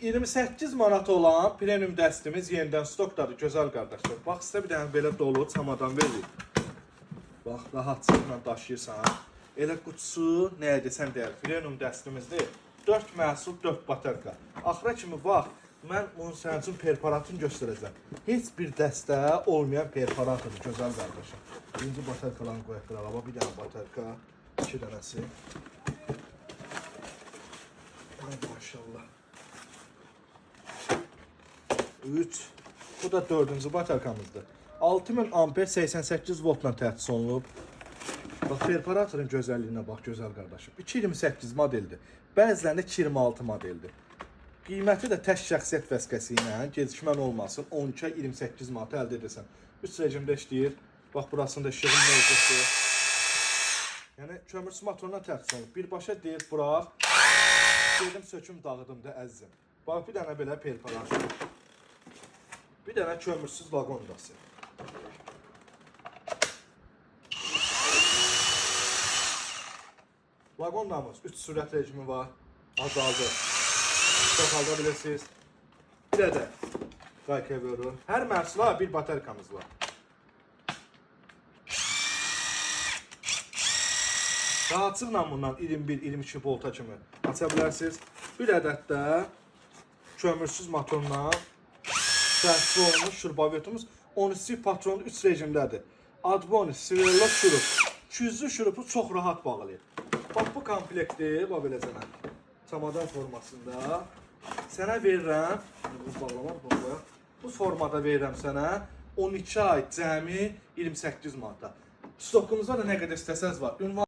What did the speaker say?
28 manat olan premium dəstimiz yenidən stokdadır gözəl qardaşlar. Bax sizə bir dənə belə dolu çamadan veririk. Bax rahatçılıqla daşıyırsan. Elə qutusu nəyə desən deyər. Premium dəstimizdir. 4 məhsul, 4 batarka. Axıra kimi bax, mən bunun sənin üçün perforatını göstərəcəm. Heç bir dəstə olmayan perforatıdır gözəl qardaşım. Birinci batarkalarını qoyaq qırağa. Bir dənə batarka, iki dənəsi. Ay maşallah. 3. Bu da dördüncü batarkamızdır. 6000 amper 88 voltla təchiz olunub. Bax perforatorun gözəlliyinə bax gözəl qardaşım. 2.28 modeldir. Bəzilərində 2.26 modeldir. Qiyməti də tək şəxsiyyət vəsiqəsi ilə gecikmən olmasın 12-ə 28 manat əldə edirsən. 3 rejimdə işləyir. Bax burasında işığı mövcuddur. Yəni kömürsüz motoruna təchiz olunub. Birbaşa deyir bırax. Gedim söküm dağıdım da əzizim. Bax bir dənə belə perforator. Bir dənə kömürsüz vaqondası. Vaqondamız 3 sürət rejimi var. Azaldı. Çoxalda bilirsiniz. Bir də qayka verir. Hər məhsula bir batarkamız var. Rahatlıqla bundan 21-22 volta kimi aça bilərsiniz. Bir ədəd də kömürsüz motorla təchiz olunmuş şurupavertumuz 13 patron 3 rejimdədir. Adbon, Sverlo şurup. 200'lü şurupu çox rahat bağlayır. Bax bu komplekti, bax belə sənə. Çamadan formasında sənə verirəm. Bu bağlama bunu qoyaq. Bu formada verirəm sənə 12 ay cəmi 28 manata. Stokumuzda da nə qədər istəsəniz var. Ünvan